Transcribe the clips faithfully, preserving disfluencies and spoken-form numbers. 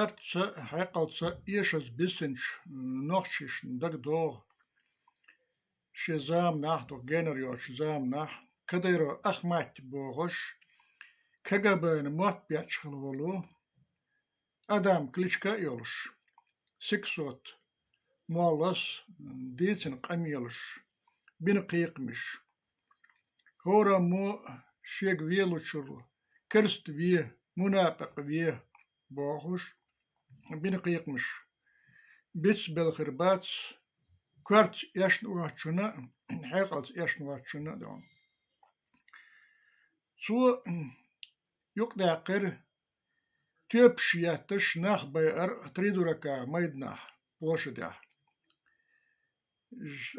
Царца хьекъалца эшаза бисинчу нохчашна дагадогӀу шен заманахь, дукха генара йоцучу заманахь, Кадыров Ахмат бохуш, КГБ-на мотт бечхила волу, Адам кличка а йолуш, Сиксот моллас дийцина къамелаш, бина кхайкхамаш. ХӀораммо шега велучул керст ве, мунапикъ ве бохуш, бина кхайкхамаш. Бицбелла хир бац, коьртаца эшна воцчунна а, хьекъалца эшна воцчунна а дона. Цо юкъадаьккхира тоьпаш етташ нах байар Три дурака майданахь, площадехь.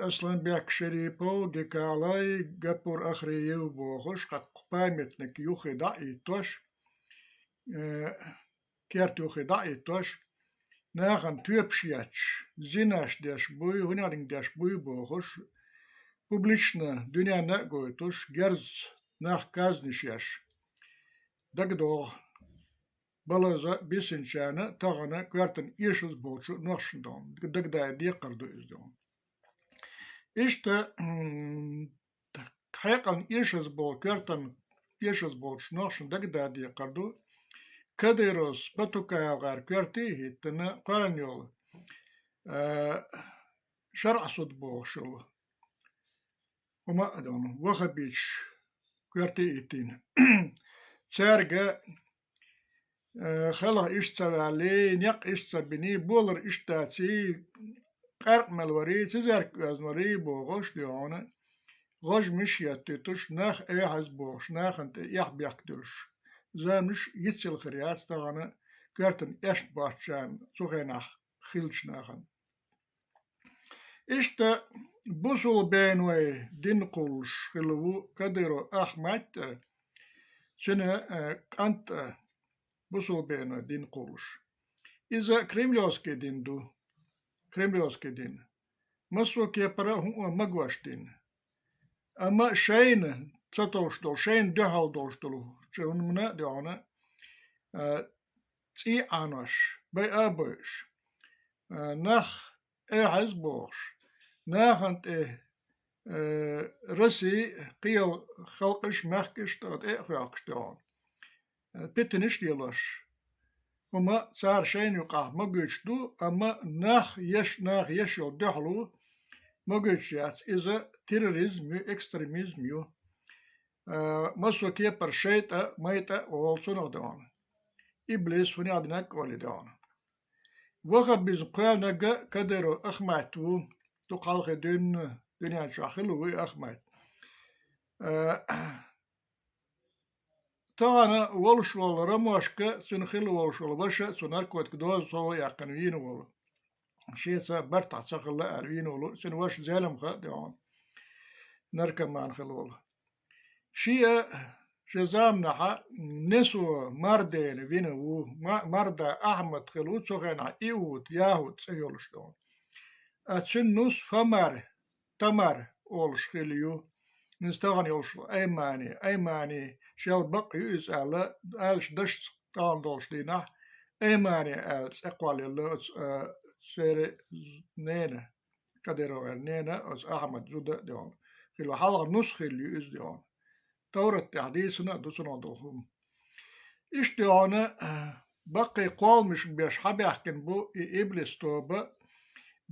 Асланбек Шерипов, Гекалай, Гапур Ахриев бохуш, кху памятник юххе дӀа а йиттош, э, керта юххе дӀа а йиттош, нахана тоьпаш етташ, зинаш деш буй, хӀунехдинг деш буй бохуш, публично дуьненна а гойтуш, герзаца нах казниш еш. ДагадогӀу, балаза бисинчарна тахана коьртана эшаза болчу нохчашна дона, дагадаа декхар ду иза дона. Иштта, м, хьекъална эшаза болу, коьртана эшаза болчу нохчашна дагадаа декхар ду, Кадыровс Патукаевгара коьрте а хӀиттина, кхоьллина йолу, а, шарӀа суд бохуш йолу хӀума а дона, ваххабиташ коьрте а хӀиттийна. Цаьрга, э, хелха иштта ца ваьллий, некъ иштта ца биний, болар иштта даций, къаьркъа мел варий, цизарг оьзна варий бохуш, дона, гӀожмаш еттуьйтуш, нах эхьаза бохуш, нахана тӀе эхь бехк дуьллуш. Заманаш йицъелла хир яц тахана коьртана эшна боцчарна, цу хенахь хиллачу нахана. Иштта бусулбенойн дин кхуллуш хилла ву Кадыров Ахмат а, цуьнан, э, кӀант а бусулбенойн дин кхуллуш. Иза кремлевский дин ду, кремлевский дин. Массо а кепара хӀума магош дин. Амма шайна ца товш долу, шайна дуьхьал долуш долу, чу хӀумана а дехьана, а, цӀий Ӏанош, байа а бойуш, а, нах эхьаза бохуш, нахана тӀе, э, Росси кхел халкъаш, мехкаш тӀе а хоьхкуш дехьана, э, питанаш а лелош. ХӀума цара шайна юкъахь магуьйтуш ду, амма нах еш, наха еш йолу дуьхьало магуьйтуш яц. Иза терроризм ю, экстремизм ю. А, массо а кепара шайтӀа, майтӀа а олу цунах дехьана. Иблис хӀунех динарг а олий дехьана. Ваххабизм кхоьллинарг а Кадыров Ахмат ву, дукха хьалхе дуьйна дуьнен чохь хилла ву и Ахмат. А, тахана волуш волу Ромашка, цуьнан хилла волуш волу ваша, цу наркотик доза совгӀа а яьккхина вийна волу. Шеца бартахь ца хилла аьлла вийна волу, цуьнан ваша Зелимха а дехьана, наркоман хилла волу. Шиъ а шен заманахьа Несо Мардена вина ву, Ма-, Марда Ахьмад хилла ву, цу хенахь Иуд, ЯхӀуд цӀе йолуш дехьана. А цуьнан нус Фамар, Тамар олуш хилла ю. Иза тахана йолуш ву Аймани. Аймани шел бакъ ю иза аьлла, аьллачу дашца тахана долуш дийнахь, Аймани аьлла цӀе кхоллаелла оцу, а, церан нена, Кадыровгара нена, оцу Ахьмад зуда а дехьана. Хилла хьалха нус хилла ю иза дехьана. Товрат тӀехь дийцина а ду цунах долу хӀума. Иштта дехьана, баккхий кхолламаш беш хьабаьхкина бу и иблис тоба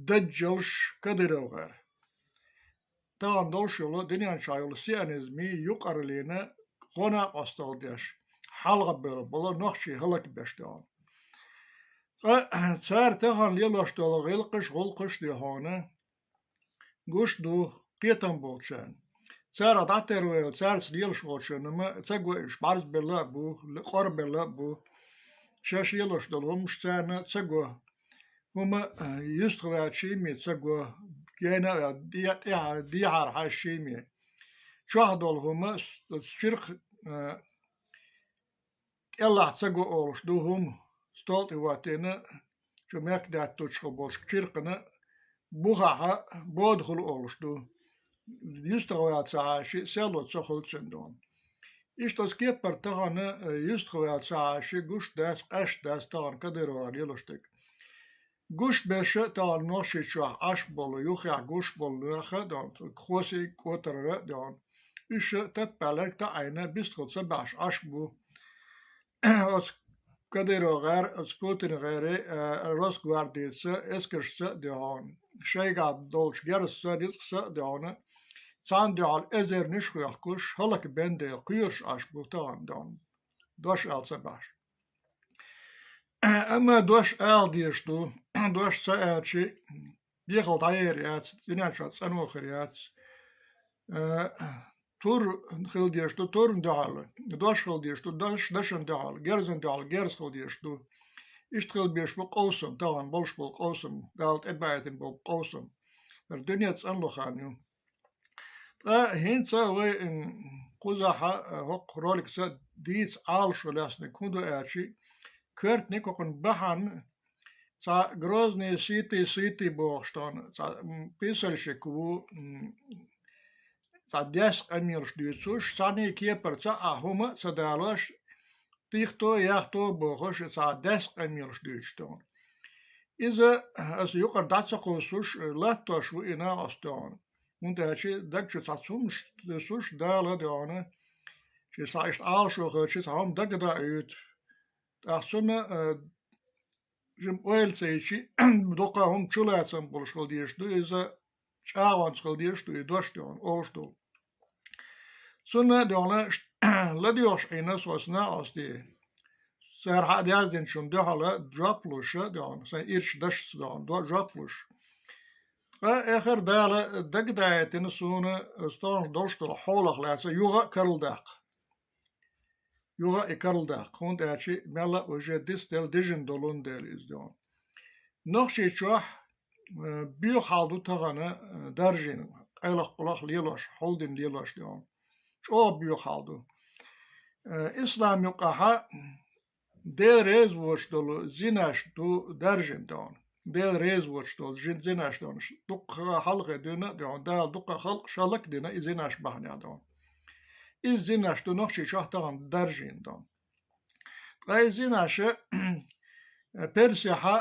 даджалш Кадыровгара. Тахана долуш йолу дуьнен чохь йолу сионизмий юкъараллина гӀо-накъосталла деш, хьалхабевлла болу нохчий хӀаллакбеш дехьана. Ткъа цара тахана лелош долу гӀиллакхаш, гӀуллакхаш дехьана, гуш ду кхетам болчарна. Царах дӀатарвайла, цаьрца лелаш волчарна ма ца го уьш, бӀарзбелла а бу, къорбелла а бу. Шаьш лелош долу хӀумаш царна ца го. ХӀума, а, юьстахваьлчий ме ца го, гена а ваьлла, де-, тӀехьа-, дехьара хьаьжчий ме. Чохь долу хӀума с-, оцу чиркх-, а, кӀелахь ца го олуш ду хӀума, стол тӀе хӀоттийна, чу мехкадаьттучхула болчу чиркхана бухахьа бода хуьлу олуш ду. Юьстахваьлла ца хьаьжча, селло ца хуьлу цуьнан дона. Иштта оцу кепара тахана, э, юьстахваьлла ца Ӏаш, гуш дац, къаьсташ дац тахана Кадыровгара лелош дерг. Гуш берш а тахана Нохчийчохь Ӏаш болу, юххехь гуш болу нах а дона, хосий кӀотарра а дона. Уьш а таппалерг таӀийна, бистхула ца баьхьаш Ӏаш бу. Оцу Кадыровгара, оцу Путингара, э, Росгвардица, эскаршца а дона, шайгахь долчу герзаца, ницкъаца а дона, царна дуьхьал эзарнаш а хехкуш, хӀаллакбен дела, кхоьруш Ӏаш бу тахана дона. Дош ала ца баьхьаш. Амма дош ала дезаш ду, дош ца аьлча, дехал дӀаер яц, дуьнен чохь цӀано хир яц. Э, тур хила дезаш ду, турна дуьхьал, дош хила дезаш ду, дош дашна дуьхьал, герзана дуьхьал, герз хила дезаш ду. Иштта хила безаш бу къовсам, тахана болуш болу къовсам, Дала тӀебаийтина болу къовсам. ХӀара дуьне цӀанло хан ю. Ткъа хӀинца вай, м, кхузахь, э, хӀокху роликца дийца Ӏалашо лаьцнарг хӀун ду аьлча, коьртаниг хӀокхуьнан бахьана цхьа Грозный ситы, ситы бохуш тахана, цхьа, м, писаршик ву, м, цхьа даьсса къамелаш дуьйцуш, цхьанний кепара цхьа а хӀума а ца далош, тихто, яхто бохуш, цхьа даьсса къамелаш дуьйцуш тахана. Иза аса юкъара дӀа ца кхуссуш, латтош ву и накъост тахана. ХӀунда аьлча даг чу цхьацца хӀуманаш дуьсуш Дала дона, шен схьа иштта Ӏалашо хилча, цхьа хӀума дагадоуьйту. ТӀаккха цунна, э, жима ойла ца йича, дукха хӀума чулацам болуш хила дезаш ду, иза чӀагӀонца хила дезаш ду, и дош дона, олуш долу. Цунна а дона, ш-, ладоьгӀуш Ӏийна со оцу накъостий. Цара хьа а даздинчунна дуьхьала жоп луш а дона, сайн ирчу дашца дона, до-, жоп луш. Ткъа эхар Дала дагадаийтина суна, стогӀанаш долуш долу хьолах лаьцна юха а карладаккха. Юха а и карладаккха, хӀунда аьлча мелла а уже дицделла, дижина долун дела иза дона. Нохчийчохь, э, боьха хьал ду тахана, э, даржийна, къайлах-къулах лелош, хьулдина лелош дона. ЧӀогӀа боьха хьал ду. Э, ислам юкъахьа Дела реза воцуш долу зинаш ду даржийна дона. Дела реза воцуш долу жин-, зинаш дона. Дуккха хьалхе дуьйна а дона, Дала дуккха халкъ шаллак а дина и зинаш бахьанехь дона. Иза зинаш ду Нохчийчохь тахана даржийна дона. Ткъа и зинаш, э, Персехьа,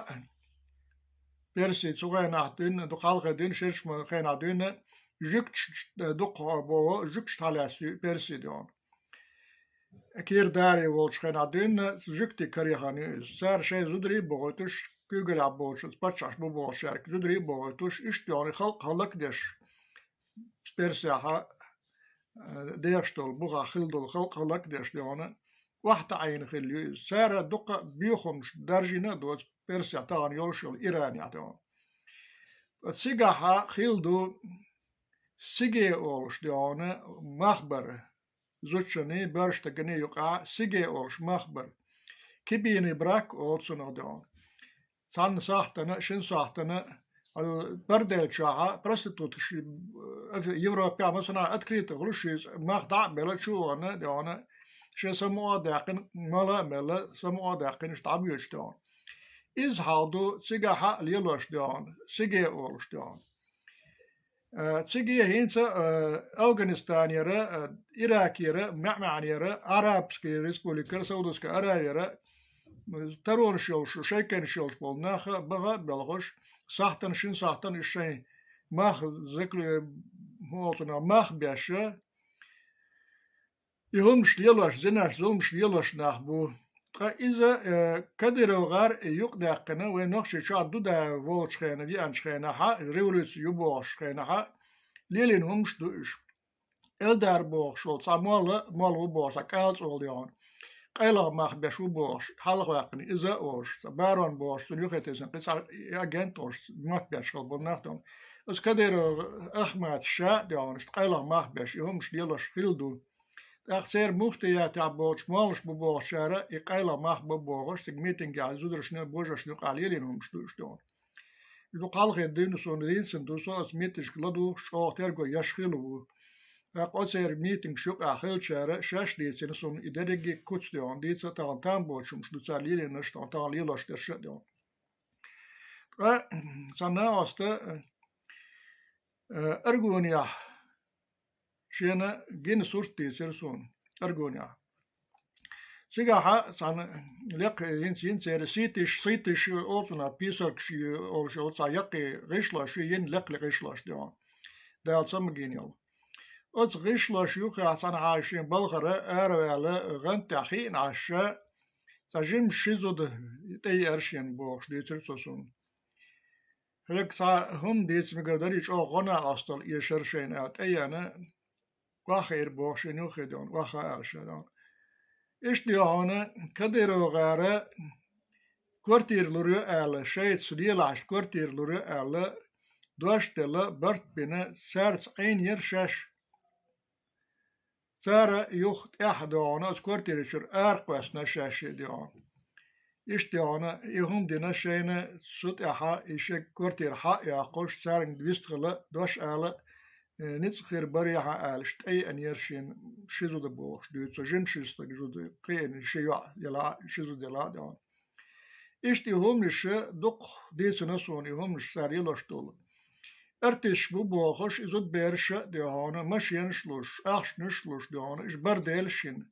Перси цу хенахь дуьйна, дукха хьалхе дуьйна, шерчу хенахь дуьйна, жуьгташ, э, дукха боху, жуьгташ хьалаьцна ю Перси дона. Кира Дари волчу хенахь дуьйна, жуьгтиг карехана ю иза. Цара шайн зударий а бохуьйтуш, куьйгаллехь болчу паччахьаш бу бохучаьрга зударий а бохуьйтуш, иштта дона халкъ хӀаллак а деш, Персехьа, э, дехаш долу, бухахь хилла долу халкъ хӀаллак а деш дона, охьатаӀийна хилла ю иза. Цара дуккха а боьха хӀуманаш даржийна а доцу Персехь тахана йолуш йолу Иранехь дона. Цигахьа хилла ду сиге олуш дона мах бар. Зудчунний, боьрша стагний юкъахь сиге олуш мах бар. Кибийный брак олу цунах дона. Цхьана сахьтана, шина сахьтана, ал-, бордель чохьа, проституткаш, э, Европехь, масала, открыто хуьлуш иза, мах дӀа а белла, чу а вахана дона, шен самукъа а даьккхина, мала а мелла, самукъа а даьккхина, иштта дӀабоьдуш дона. Иза хьал ду цигахьа а лелош дона, сиге олуш дона. Э, циге хӀинца, э, Афганистанера, э, Иракера, маьӀ-маьӀӀера, Арабский республикера, Саудовская Аравияра, э, таронаш йолуш, шайканаш йолуш болу нах а баха а белхуш, сахьтана, шина сахьтана уьш шайн мах заклю-, хӀун олу цунах, мах беш, и хӀуманаш лелош, зинаш, зуламаш лелош нах бу. Ткъа иза, э, Кадыровгар юкъадаьккхина, вайн Нохчийчохь Дудаев волчу хенахь, веанчу хенахьа, революци ю бохуш хенахьа, лелийна хӀуманаш ду уьш. Эльдар бохуш волу цхьа молла, молла ву бохуш, цхьа кӀалцӀолу йогӀун. Къайлаха мах беш ву бохуш, хьалхаваьккхина иза а волуш, цхьа Барон бохуш, цунна юххе тесна кхин цхьа агент а волуш, мах беш хила болу нах ду. Оцу Кадыров Ахмат ша а йогӀун, иштта къайлаха мах беш, и хӀуманаш лелош хилла ду. ТӀаккха церан муфтиятехь болчу моллаша бу бохучара и къайлаха мах бан бохуш, цига митингехь зударшна, божаршна юкъахь лелийна хӀуманаш ду уьш дона. Дукха хьалхе дуьйна суна дийцина ду, со оцу митингашка ладугӀуш чӀогӀа терго еш хилла ву. ТӀаккха оцеран митингаш юкъахь хиллачара шаьш дийцина суна и дерриге а куц дона, дийца а тахана там боцу хӀуманаш ду цара лелийнарш а дона, тахана лелош дерш а дона. Ткъа цхьа накъоста, э, Аргунехь шена гина сурт дийцира суна. Аргунехь. Цигахьа цхьана лекха хӀинца йина церан ситиш, ситиш оцунах писаркаш олуш йолу цхьа яккхий гӀишлош ю, йина лекха гӀишлош ду хьуна. Дала ца магийна йолу. Оцу гӀишлош юххехь цхьанхьа шен балхара араваьлла гӀант тӀехь хиъна Ӏаш, цхьа жимачу ши зуда тӀееара шена бохуш дуьйцура цо суна. Хьоьга цхьа хӀума дийца мегар дарий, чӀогӀа гӀо накъосталла эшара шайна аьлла тӀееана, охьахиира боху шена юххе ду хьуна, охьа аьлла ша ду хьуна. Иштта ду хьуна, Кадыров гӀара квартира лур ю аьлла, шайца лелахьаш квартира лур ю аьлла, дош делла, барт бина, цаьрца Ӏийнера шаьш. Цара юха тӀаьхьа ду хьуна, оцу квартира чуьра аракхоьссина шаьш а ду хьуна. Иштта ду хьуна, и хӀума дина шайна, цу тӀаьхьа и шен квартира схьа а йоккхуш, цаьрга вистхила, дош ала, э, ницкъ хир барехьа аьлла, тӀееанера шена ши зуда бохуш дуьйцу, жима ши стаг зуда, кхиъна ши йоӀ елахь, ши зуда елахь а ду хьуна. Иштта и хӀуманаш дукха дийцина суна, и хӀуманаш цара йилош долу. Артисташ бу бохуш, и зудбераш а ду хьуна, машенаш луш, ахчанаш луш ду хьуна, уьш Барделаш йина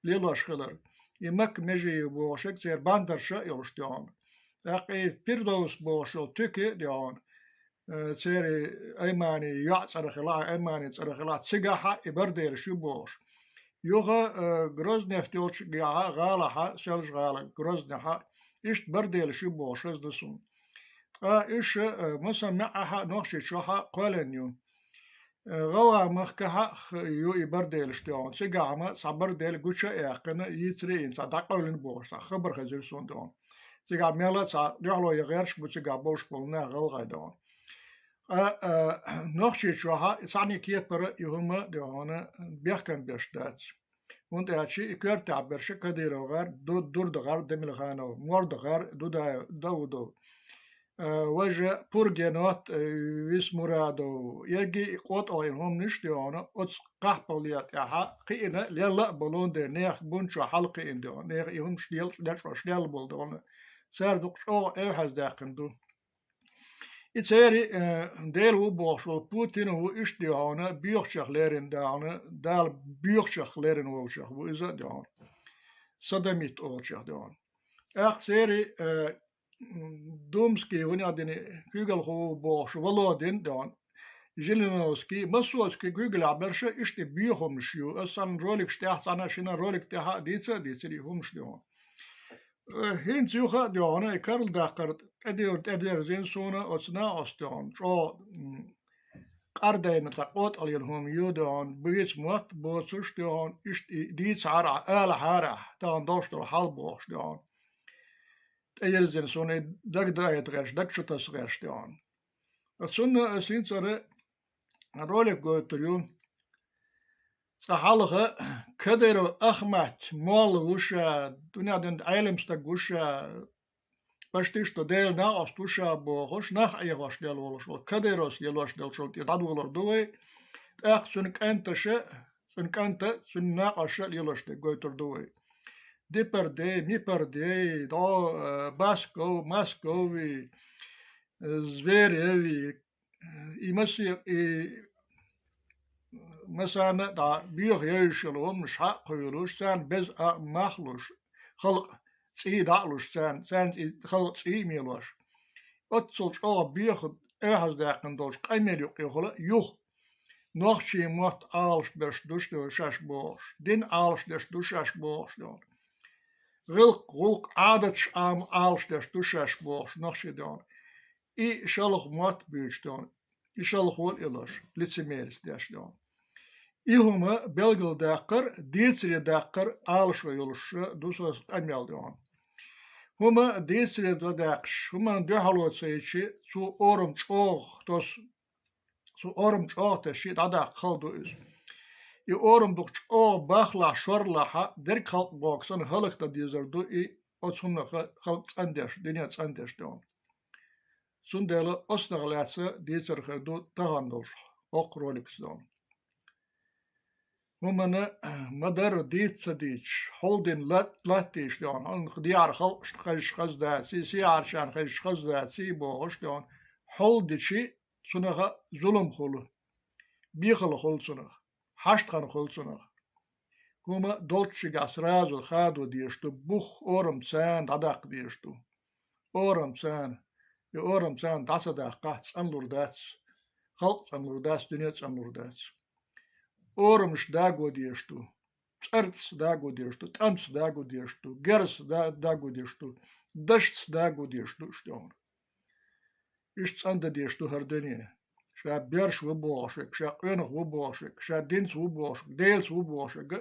лелош хилар. И Макка Межиев бохуш, церан бандерша а йолуш ду хьуна. ТӀаккха и Пирдовс бохуш йолу туька а ду хьуна, э, церан Аймани йоӀ цӀарах елахь, Аймани цӀарах елахь, цигахь а и Барделаш ю бохуш. Юха, э, Грознехь йолчу гахьа, гӀалахьа, Соьлжа-ГӀала, Грознехьа, иштта Барделаш ю бохуш хезна суна. Ткъа уьш, э, масанмаьӀӀехьа Нохчийчохьа кхоьллина ю. Э, ГӀалгӀай махкахьа ю и Барделаш ду хьуна. Цигахь ма цхьа Бардел гуча а яьккхина, йийцаре а йина, цхьа дӀакъевлина бохуш, цхьа хабар хезира суна ду хьуна. Цигахь мел а цхьа дуьхьало ян гӀерташ бу цигахь болуш болу нах гӀалгӀай ду хьуна. Ткъа, а, Нохчийчохьа цхьаьна кепара и хӀума ду хьуна бехкам беш дац. ХӀунда аьлча и коьртехь берш Кадыров гӀар, Ду-, Дурда гӀар, Демилханов, Морда гӀар, Дудаев, Даудов, а, важа Пургенот, а, Висмурадов, ерриге и къотӀалгӀийн хӀуманаш ду хьуна, оцу кхахьпале тӀехьа кхиъна, лелла а болун де, нехан бун чохь хьалакхиъна ду хьуна, нехан и хӀуманаш лел-, лечкъош лелла болу ду хьуна. Цара дукха чӀогӀа эвхьаздаьккхина ду. И церан, э, дела ву бохуш волу Путин а ву, иштта ду хьуна, боьхачех лерина ду хьуна, Дала боьхачех лерина волчех ву иза а ду хьуна. Содомит олучех ду хьуна. ТӀаккха церан, э, Думский, вуьнех дина куьйгалхо ву бохуш, Володин а ду хьуна, Жириновский, массо а цу куьйгалехь берш иштта боьха хӀуманаш ю. Аса санна роликаш тӀехь, цхьана а шина ролик тӀехь а дийца а дийцира и хӀуманаш ду хьуна. Э, хӀинца юха а ду хьуна, и карладаккхар тӀедевр-, тӀедерзийна суна оцу накъост ду хьуна, чӀогӀа, м, къардайна цхьа къотӀалгӀина хӀума ю ду хьуна, буьйцу мотт боцуш ду хьуна, иштта и дийцахьара ахь, алахьара ахь, тахана долуш долу хьал бохуш ду хьуна. ТӀеерзийна суна и дагадайта гӀерташ, даг чу таса гӀерташ ду хьуна. Цунна аса хӀинца ара ролик гойтур ю. Цкъа хьалха Кадыров Ахмат молла ву ша, дуьненан Ӏелам стаг ву ша, почти что Делан накъост ву ша бохуш, нах Ӏехош лелла волуш волу Кадыровс лелош долчул тӀе дӀадолор ду вай, тӀаккха цуьнан кӀенташа, цуьнан кӀанта, цуьнан накъосташа лелош дерг гойтур ду вай. Депардей, Мипардей, дӀо, э, Басков, Москови, э, Звереви, и масе-, и масана а дӀа боьха евзаш йолу хӀуманаш схьа а кхуьйлуш, царна беза а мах луш, халкъ цӀий дӀа а луш царна, царна цӀий, халкъ цӀий а мелош. Оццул чӀогӀа боьха, эвхьаздаьккхина долчу къамел юккъехула юха. Нохчийн мотт Ӏалашберш ду шаьш бохуш, дин Ӏалашдеш ду шаьш бохуш ду хьуна. ГӀиллакх, гӀуллакх, Ӏадаташ, ам-, Ӏалашдеш ду шаьш бохуш нохчий ду хьуна. И шалха мотт буьйцуш ду хьуна. И шалхо а лелош, лицемерец деш ду хьуна. И хӀума белгалдаккхар, дийцаре даккхар Ӏалашо йолуш ду со къамел ду хьуна. ХӀума дийцаре дан даьккхаш, хӀуманна дуьхьало ца йичи, цо орам чӀогӀа тосу, цо орам чӀогӀа тесчи, дӀадаккха хала ду иза. И орам дукха чӀогӀа бахлахь, шорлахьа, дерг халкъ боху санна хӀаллакдан дезар ду и, оцу хӀуманах халкъ цӀандеш, дуьне цӀандеш ду хьуна. Цундела оцунах лаьцна дийцар хир ду тахана долуш, хӀокху роликца ду хьуна. ХӀуманна ма-дарра дийца ца дийцаш, хьулдина лат-, латтийша ду хьуна, хьуна дехьара халкъашна хезаш хаза даций, сехьарчарна хезаш хаза даций бохуш ду хьуна, хьулдичи цунах зулам хуьлу, бехала хуьлу цунах, хьаштхан хуьлу цунах. хӀума долччигахь сразу хадо дезаш ду, бух орамца дӀадаккха дезаш ду. Орамца. И орамца дӀа ца даккхахь, цӀанлур дац. Халкъ цӀанлур дац, дуьне цӀанлур дац. Орамаш даго дезаш ду. ЦӀарца даго дезаш ду, тӀамца даго дезаш ду, герзаца да-, даго дезаш ду, дашца даго дезаш ду уьш тӀехула. Иштта цӀандан дезаш ду хӀара дуьне. Ша берш ву бохуш верг, ша къонах ву бохуш верг, ша динца ву бохуш верг, Делаца ву бохуш верг,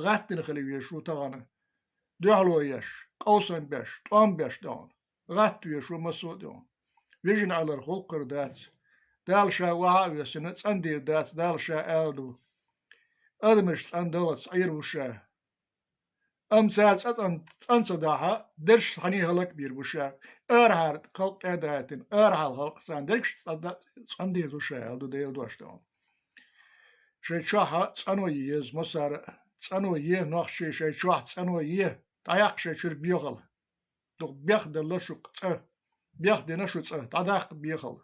гӀаттина хила везаш ву тахана. Дуьхьало еш, къовсам беш, тӀом беш тӀехула. ГӀатта везаш ву массо а тӀехула. Вижина Ӏалар гӀуллакх хир дац. Дала ша охьа а воьссина, цӀандийр дац, Дала ша аьлла ду. Адамаш цӀандаллалц Ӏийр ву ша. Амма цара цӀа-, цӀан-, цӀан ца дахьа, дерриш хьаний хӀаллакбийр бу ша. Арахьара халкъ тӀе а даийтина, арахьара халкъ царна дерриш цӀа-, цӀандийр ду ша, аьлла ду Делан дош тӀехула. Шайн чохь цӀано е еза массара а, цӀано е нохчий, шайн чохь цӀано е, дӀаяккха шайн чуьра бехал. Дукха бехделла шуьга цӀа, бехдина шу цӀа, дӀадаккха бехал.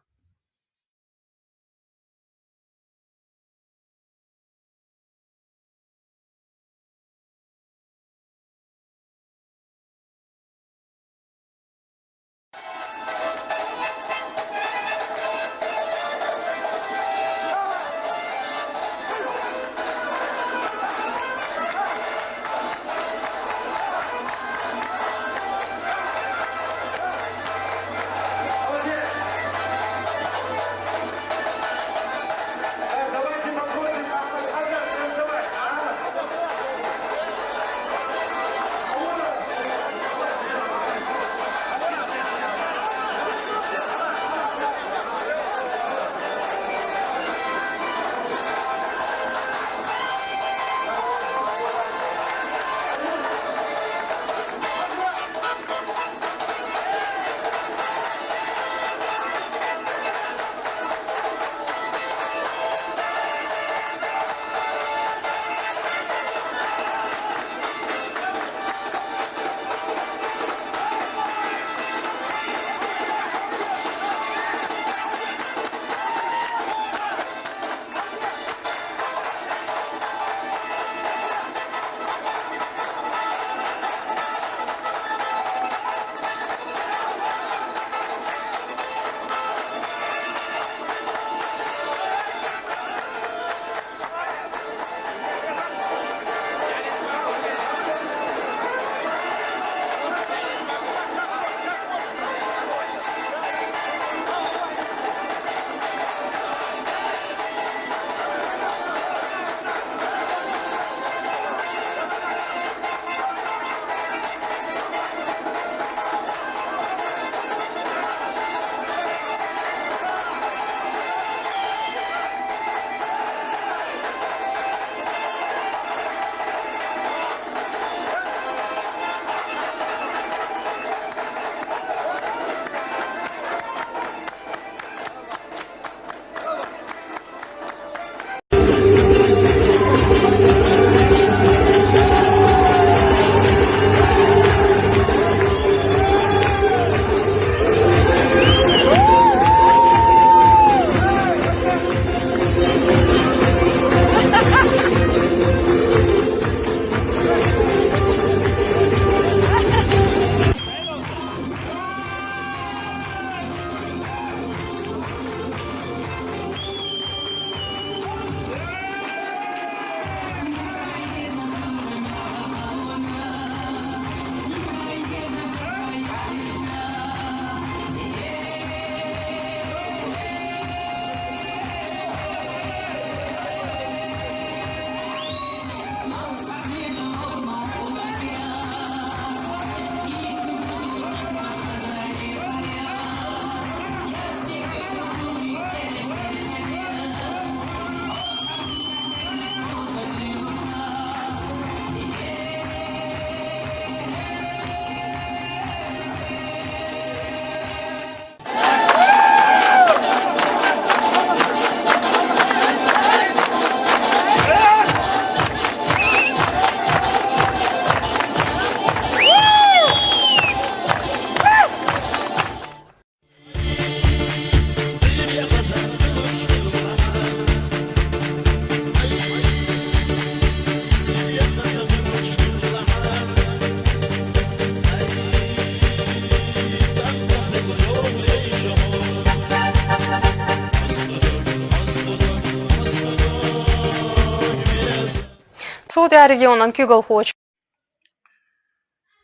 Студия регионан куьйгалхочу.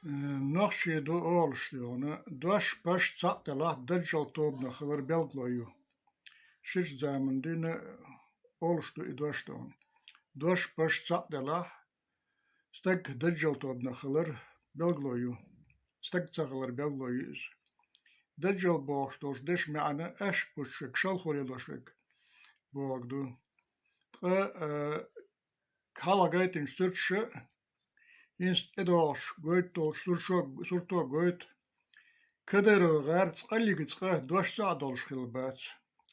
Э, нохчий ду олуш йогӀна, дош-паш цхьаъ делахь, даджал тобанах хилар белгало ю. Ширачу заманан дуьйна олуш ду и дош догӀна. Дош-паш цхьаъ делахь, стаг даджал тобанах хилар белгало ю. Стаг ца хилар белгало ю иза. Даджал бохуш долчу дешан маьӀна аьшпаш бучу шега, шалхо лелош верг бохург ду. Ткъа, э, хьалха гайтинчу суьрташа, хӀинца тӀедогӀуш гойту долчу суршо-, сурто гойту, Кадыров гӀар цкъа лига цкъа дош цхьаъ долуш хилла бац.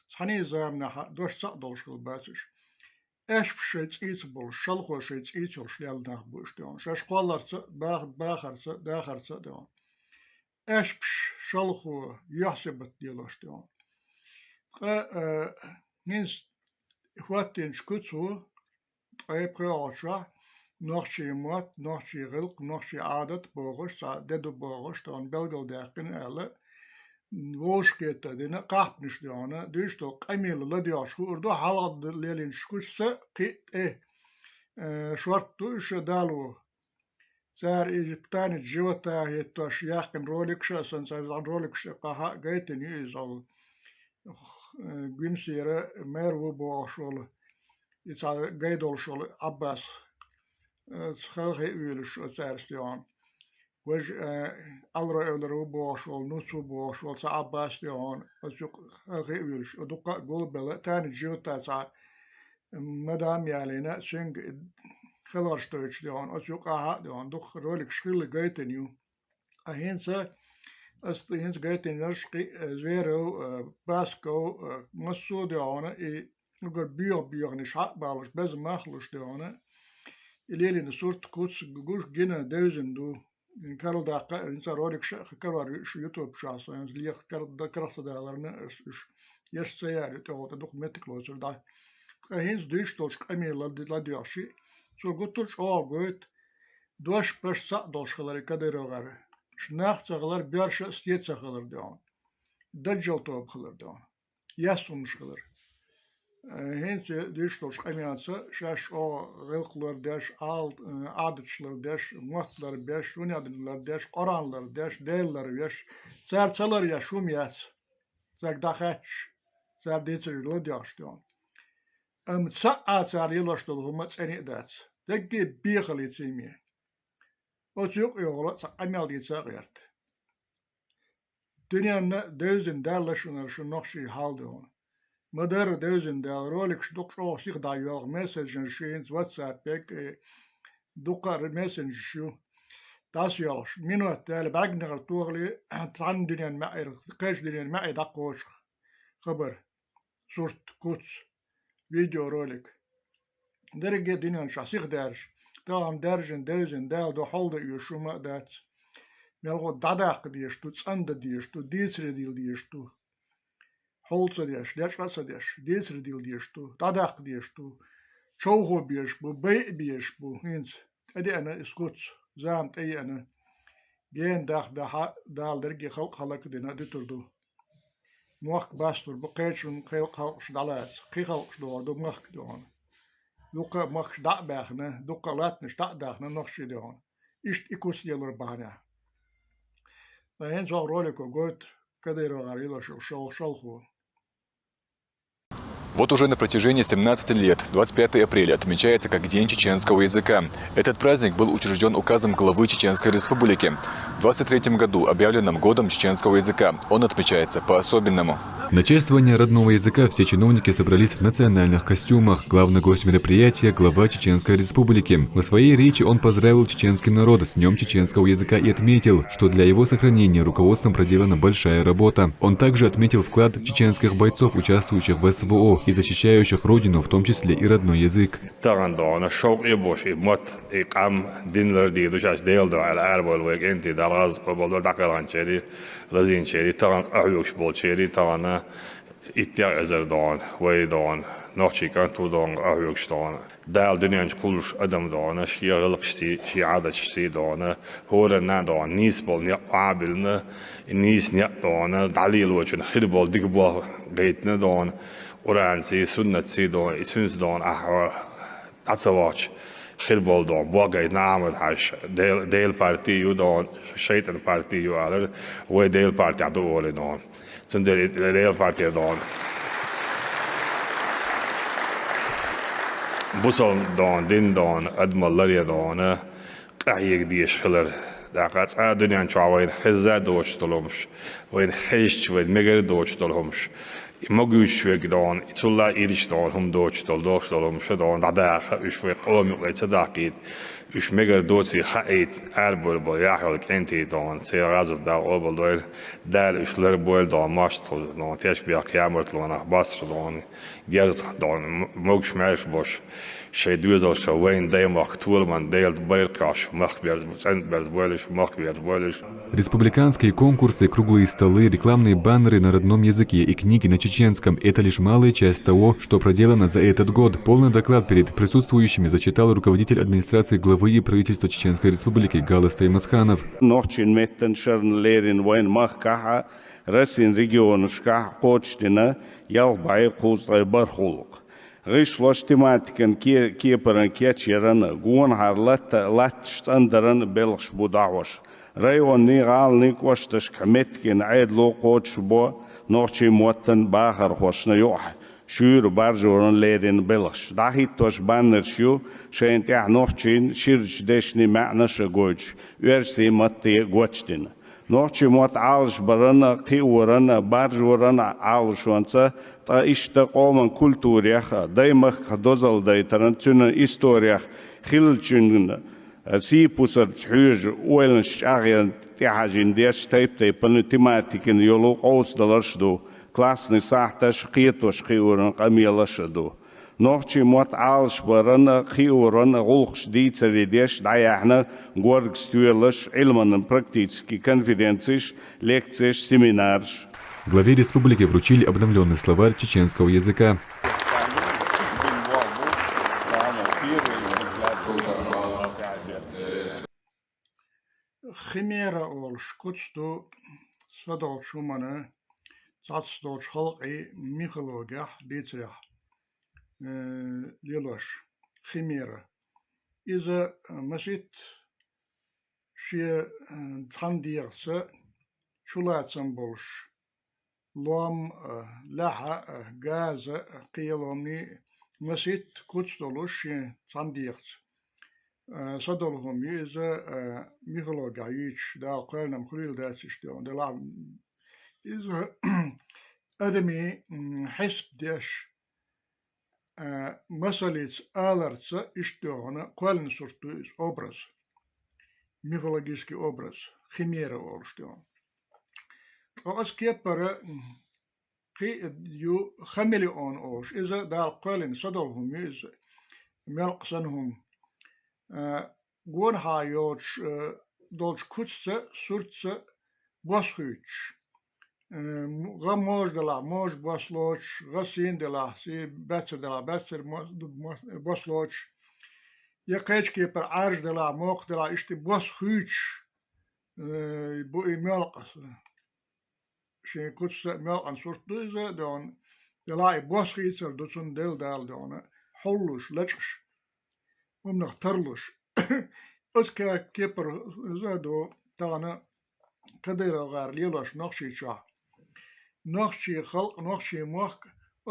Цхьана заманахь дош цхьаъ долуш хилла бац уьш. Аьшпаш шайн цӀийца болуш, шалхо шайн цӀийца йолуш лелла нах бу уьш догӀна. Шаьш кхолларца а, бах-, бахарца а, дахарца а догӀна. Аьшпаш, шалхо, юьхь-сибат лелош догӀна. Ткъа, а, хӀинца хӀоттийначу куьцо, ткъе пхоьалгӀачохь нохчийн мотт, нохчийн гӀиллакх, нохчийн Ӏадат бохуш, цхьа де ду бохуш, тхуна белгалдаьккхина аьлла, вовшахкхетта дина, кхахьпанаш догӀна, дуьйш долу къамелаш ладоьгӀуш хуур ду, хьалха лелийначу куьцаца кхин а тӀе, э, шортта ду уьш дало. Цара и танец живота хӀиттош яьккхина роликаш а санна, цара роликаш тӀе кхахьа а гайтина ю иза, э, Гуьмсера мэр ву бохуш волу, и цхьа гай долуш волу Ӏаббас, э, халахе а вуьйлуш оцу цаьрца тӀехьа. Важа, э, Алро-Эвлара ву бохуш волу, нуц ву бохуш волу цхьа Ӏаббас тӀехьа, оцу юкъа халахе а вуьйлуш, дуккха а гулбелла, танец живота цхьа мадам ялийна, цуьнга хелхарш дойтуш догӀна, оцу юкъахь а догӀна, дукха роликаш хилла гайтина ю. Ткъа хӀинца, ас хӀинца гайтинарш кхин а, Зверев, а, Басков, а, массо а догӀна, и угар боьха-боьханаш хьа а балош, беза мах а луш догӀна, и лелийна сурт куц гуш гина девзина ду. Карладаккха а, хӀинца роликаш а карор ю уьш ютуб чохь, со хӀинца леха кар-, карах ца даларна, ас уьш еш ца яр ю, тӀехула тӀе дукха меттиг лоцур дӀа. Ткъа хӀинца дуьйш долчу къамелал ладоьгӀуш, цо гуттар а чӀогӀа гойту, дош-паш цхьаъ долуш хилар и Кадыров гӀар. Нах ца хилар, боьрша а, сте ца хилар догӀна. Даджал тоба хилар догӀна. Яс хӀуманаш хилар. Э, хӀинца дуьйш долчу къамелаца шаьш чӀогӀа гӀиллакх лардеш, Ӏал-, э, Ӏадаташ лардеш, мотт ларбеш, дуьненан лардеш, Къуръан лардеш, Дела ларвеш, цара ца ларъеш хӀума яц. Цаьрга дӀахаьтташ, цара дийцарг ладоьгӀуш догӀна. Амма цхьа а цара лелош долу хӀума цӀена а дац. Дерриге бехалц ю цуьнан. Оцу юкъа йогӀуш цхьа къамел дийца а гӀерта. Дуьненна девзина даьлла шуна, шун нохчийн хьал догӀна. Ма-дарра девзина даьлла, роликаш дукха чӀогӀа сиха дӀайоьлху, мессенджераш ю хӀинца, WhatsApp-г, э, дукха а мессенджераш ю. ДӀасайоьлхуш, минот даьлла, бӀаьргнегӀар тохале, цхьана дуьненан маьӀӀера, кхечу дуьненан маьӀӀе дӀакхочу хабар, сурт, куц, видеоролик. Дерриге дуьнен чохь сиха даьржа, тахана даьржина, девзина, Дала ду хьал дан оьшуш хӀума а дац. Мелхо дӀадаккха дезаш ду, цӀандан дезаш ду, дийцаре дилла дезаш ду. Хьал ца деш, дечкъа а ца деш, дийцаре дилла дезаш ду, дӀадаккха дезаш ду. Човхо безаш бу, байа безаш бу, хӀинца. ТӀедеана иза куц, зама тӀееана. Гена даха дахьа Дала дерриге халкъ хӀаллакдина дуьтур ду. Мохк бастур бу, кхечун кхел-, халкъаш дӀалаца, кхин халкъаш догӀур ду махка догӀуна. Дуккха а махкаш дӀа а баьхна, дуккха а латтанаш дӀа а дахна нохчий догӀуна. Иштта и куц лелор бахьанехь. Ткъа хӀинца хӀокху ролико гойту Кадыров гӀар йолуш йолу шал-, шалхо. Вот уже на протяжении семнадцати лет двадцать пятое апреля отмечается как День чеченского языка. Этот праздник был учреждён указом главы Чеченской Республики. В двадцать третьем году, объявленном годом чеченского языка, он отмечается по-особенному. На чествование родного языка все чиновники собрались в национальных костюмах. Главный гость мероприятия — глава Чеченской Республики. В своей речи он поздравил чеченский народ с Днём чеченского языка и отметил, что для его сохранения руководством проделана большая работа. Он также отметил вклад чеченских бойцов, участвующих в СВО и защищающих Родину, в том числе и родной язык. Тахана догӀуна шовкъе беш и мотт, и къам дин лардийр ду шаьш Делан дуьхьа аьлла, арабевлла вай кӀентий, Дала гӀазот къобалдойла дӀакхелхинчерий, лазийначерий, тахана къахьоьгуш болчерий, тахана иттех эзар догӀуна, вай догӀуна, нохчийн кӀант ву догӀуна, къахьоьгуш догӀуна. Дала дуьнен чу кхуллуш адам догӀуна, шен гӀиллакхашций, шен Ӏадаташций догӀуна, хӀоранна а догӀуна, нийса болу некъ охьабиллина, и нийса некъ догӀуна, дӀалелочун хир болу дика болх гайтина догӀуна, Къуръанций, суннатций догӀуна, и цуьнца догӀуна ахьа дӀа ца вахча, Хир болу дон, боггай Нахьамад-Хьаьжа, Дел-, Делан парти ю дон, шайтӀан парти ю алар, вай Делан партехь ду олий дон. Цундела и Делан партера дон. Бусалба дон, дин дон, адамал ларе дон, къахьега дезаш хилар. ТӀаккха цкъа а дуьнен чохь вайна хезза а доцуш долу хӀумаш, вайна хезча, вайна мегар а доцуш долу хӀумаш, и могуьйтуш верг дон, и цулла а ирча дон, хӀума доцуш долу, доцуш долу хӀумаш а дон, дӀадаха, уьш вай къоман юкъе ца даккхийта, уьш мегар доций хаийта, арабевлла болу яхь йолу кӀентий дон, церан гӀазот Дала къобалдойла, Дала уьш ларбойла дон, мостагӀ дон, тешнабехк, ямартлонах, басар дон, герзах дон, м-, могуш-маьрша болуш, шайн доьзалшца вайна даймахка толаман Делан байракх йолуш махка берза, цӀена берза бойла уьш, махка берза бойла уьш. Республиканские конкурсы, круглые столы, рекламные баннеры на родном языке и книги на чеченском — это лишь малая часть того, что проделано за этот год. Полный доклад перед присутствующими зачитал руководитель администрации главы и правительства Чеченской Республики Гала Стаймасханов. Нохчийн меттан шарна лерина вайн махкахь а, Россин регионашкахь а кхочушдина ялх бӀе кхузткъе бархӀ гӀуллакх. ГӀишлош тематикан ке-, кепаран кечъяран, гонахьара латта-, латташ цӀандаран белхаш бу дӀахьош. Районний, гӀаланийн кӀошташкахь меттиган Ӏедало кхочушбо нохчийн меттан бахархошна юкъахь шуьйра баржоран лерина белхаш. ДӀахӀиттош баннерш ю, шайна тӀехь нохчийн ширачу дешнийн маьӀнаш а гойтуш, оьрсийн матте гочдина. Нохчийн мотт Ӏалашбаран а, кхиоран а, баржоран а Ӏалашонца, ткъа иштта къоман культурех а, даймахках дозалла дайтаран, цуьнан исторех хиллачуьнан сий-пусарца хьоьжу ойланаш чӀагӀъярна тӀехьажийна деш тайп-тайпана тематикана йолу къовсадаларш а ду, классный сахьташ, кхетош-кхиоран къамелаш а ду. Нохчийн мотт Ӏалашбаран а, кхиоран а гӀуллакхаш дийцаре деш дӀаяьхьна горга стоьлаш, Ӏилманан практически конференцеш, лекцеш, семинарш. Главе республики вручили обновленный словарь чеченского языка. Химера олуш куц ду садолчу хӀуманан, цхьацца долчу халкъийн мифологехь, дийцарехь, э, лелош химера. Иза, э, масийтта шен, э, цхьана дегӀаца чулацам болуш, лом а, лаьхьа а, газа а, кхин йолу хӀуманийн масийтта куц долуш шен цхьана дегӀаца. А, са долу хӀума ю иза, а, мифологехь юьйцуш, Дала кхоьллина-м хуьлийла дац иштта йолу, делахь иза адамийн, м, хьесап деш, а, масаллица аларца иштта йохана кхоьллина сурт ду иза, образ. Мифологический образ, химера олуш йохана. Ткъа оцу кепара, м, кхин ю хамелеон олуш. Иза Дала кхоьллина са долу хӀума ю иза, мелкъа санна хӀума. А, гонахьа йоцуш, а, долчу куцца, суртца бос хуьйцуш. Э, м-, гӀа можа делахь, можа бос лоцуш, гӀа сийна делахь, сий, баьццара делахь, баьццара мо-, мо-, бос лоцуш. Я кхечу кепара Ӏаьржа делахь, мокха делахь, иштта бос хуьйцуш, э, бу и мелкъа. Шен куцца а мелкъан сурт ду иза, дона, делахь и бос хийцар ду цунна делла Дала, дона, хьуллуш, лачкъаш. ХӀуманах тарлуш. Оцу ке-, кепара иза а ду тахана КадыровгӀара лелош Нохчийчохь. Нохчийн халкъ, нохчийн мохк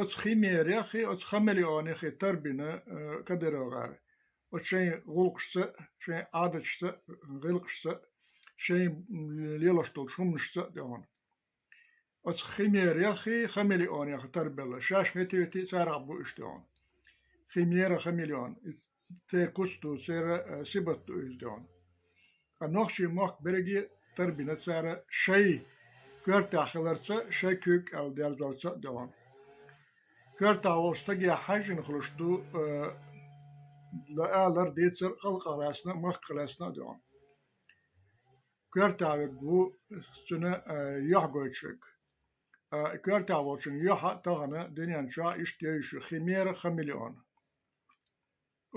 оцу химерех и, оцу хамелеонех и тарбина, э, КадыровгӀара. Оцу шайн гӀуллакхашца, шайн Ӏадаташца, гӀиллакхашца, шайн лелош долчу хӀуманашца а тӀехуна. Оцу химерех и хамелеонех тарбелла. Шаьш метта-метта царах бу уьш тӀехуна. Химера, хамелеон. И церан куц ду, церан, э, сибат ду иза тӀехуна. Ткъа нохчийн мохк берриге а тарбина цара шайн коьртехь хиларца, шайн куьг аьлла дерзорца а тӀехуна. Коьртехь волчу стаге хьаьжжина хуьлуш ду, э, лаалар, дийцар халкъах лаьцна, махках лаьцна а тӀехуна. Коьртехь верг ву, цуьнан, э, юьхь гойтуш верг. А, коьртехь волчун юьхь а тахана дуьнен чохь иштта йовзуш ю химера, хамелеон.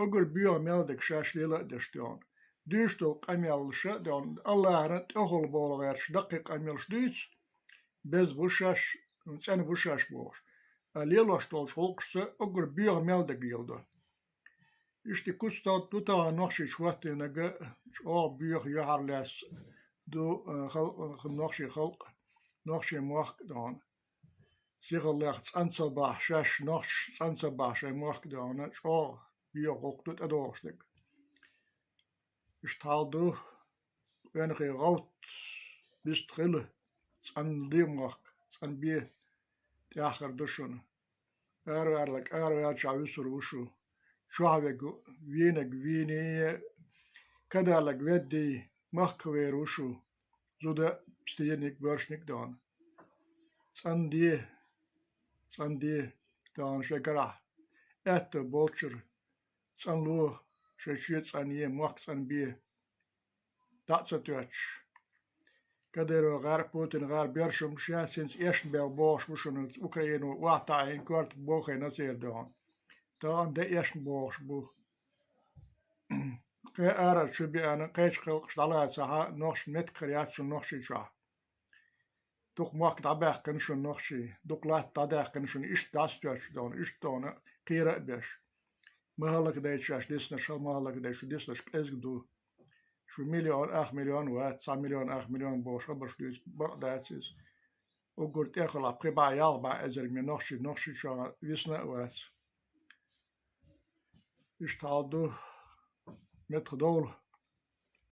Уггар боьха мел дерг шаьш лела а деш тӀехуна. Дуьйш долу къамелаш а тӀехуна, АллахӀана тӀехула бовла гӀерташ даккхий къамелаш дуьйцу, беза бу шаьш, цӀена бу шаьш бохуш. А лелош долчу гӀуллакхашца уггар боьха мел дерг леладо. Иштта куц ду тахан нохчийчу хӀоттийнарг, чӀогӀа боьха, юьхьарлаьцна ду, э, халкъ, нохчийн халкъ, нохчийн мохк а дона. Сихаллех цӀан ца бахь шаьш, нохчаша цӀан ца бахь шайн мохк а дона, чӀогӀа боьха гӀуллакх ду тӀедогӀуш дерг. Иштта хьал ду, къоьнхий гӀовт, бист хила, цӀан де мохк, цӀан бе тӀеххьара ду шуна. Араваьлларг араваьллачохь вуьсур ву шу. Чохь верг вийнарг вийний, кадаьлларг веддий, махках вер ву шу. Зуда, стениг, боьршаниг а дона. ЦӀан де, цӀан де, дона шайн карахь аьтто болчара, цӀанло, шайн чоь цӀан е, мохк цӀан бе. ДӀа а ца тоьттуш. Кадыров гӀар, Путин гӀар боьрша хӀумнаш яц, хӀинца эшна бел богӀуш бу шуна, Украино охьатаӀийна, коьрта бохийна церан догӀу. Тахана де эшна богӀуш бу. Кхе арара чу беана, кхечу халкъаш дӀалацахьа, нохчийн меттигара яц шуна Нохчийчохь. Дукха мохк дӀабаьккхина шуна нохчийн, дукха латта дӀадаьккхина шуна, иштта дӀасатоьттуш дона, иштта дона, кхера а беш. Ма хӀаллакдайта шаьш диснарш, хӀа-, ма хӀаллакдайта шу диснарш кӀезиг ду. Шу миллион, ах миллион вац, цхьа миллион, ах миллион бохуш хабарш дуьйцу, бакъ дац иза. Уггар тӀехула пхи бӀе, ялх бӀе эзар ме нохчий, Нохчийчохь висна а вац. Иштта хьал ду, меттахдовла